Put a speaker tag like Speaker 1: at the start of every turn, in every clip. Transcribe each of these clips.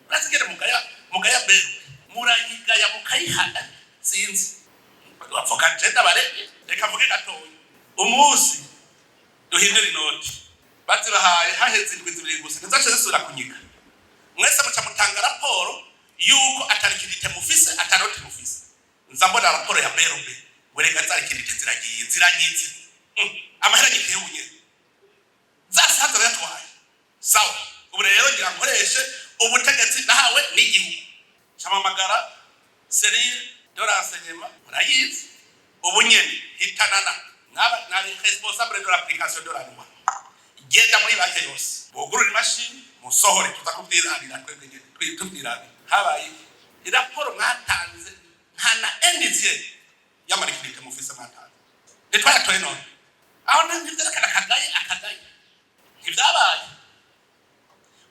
Speaker 1: Urazi mugaya mugaya beru murayigaya mukayihana, sinzi bavuga je ndabareke, reka mvuge gatoya. Umunsi duhindura inoti bazibahaye, haheze indwi 2 gusa, ntizace zisubira kunyika. Mwese muca mutanga raporo yuko ata liquidité mufise, ata noti mufise. Nza mbona raporo ya BRB, wereka za liquidité ziragiye, ziranyitse. Amahera nyikiye ubunyene zasanze bayatwaye. Sawa, ubu rero ngira nkoreshe ubutegetsi nahawe n'igihugu, camamagara cellule de renseignement, murayizi. Ubu nyene hitanana naba nari responsable de l'application de la loi, genda muri banki yose, bugurura imashini, musohore, tuza kuvyirabira twebwe nyene, tuvyirabira. Habaye raporo mwatanze, nta na un dixième y'ama liquidités mufise mwatanze. Ntitwayatoye none aho ntivyerekana akagaye akagaye ntivyabaye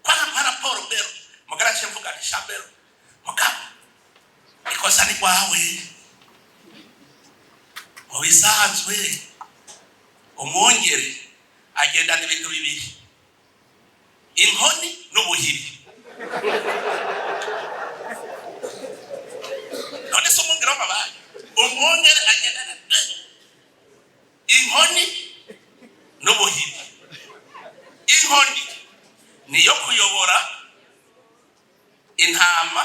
Speaker 1: kwa raporo bero mugara ce mvuga nti shabero mugabo ikosa ni kwawe. Mu bisanzwe umwungere agendana ibintu bibiri, inkoni n'ubuhiri. None se umwungere w'amabanki, umwungere agendana inkoni n'ubuhiri. Inkoni niyo kuyobora intama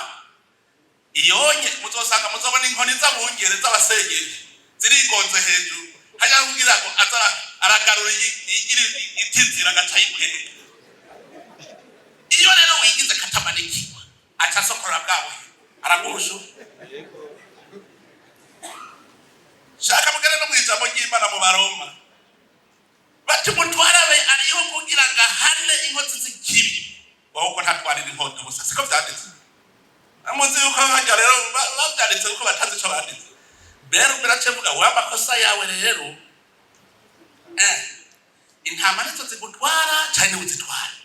Speaker 1: iyonye. Muzosanga muzobona inkoni z'abungere z'abasenyeri zirigonze hejuru hajya kugira ngo aza aragarura itizira agaca ayikwega. Iyo rero wigize katamanikirwa, aca asokorora bwa buhiri, aragushura. Shaka mugere no mw'ijambo ry'Imana mu Baroma, bati umutware abe ariho kugira ngo ahane inkozi z'ikibi, wowe uko ntatwarira inkota gusa. Siko vyanditse? Muzi yuko hajya rero bavyanditse kuko batazi ico banditse. Rero birace mvuga wowe amakosa yawe rero, intama nizo zigutwara canke niwe uzitwara?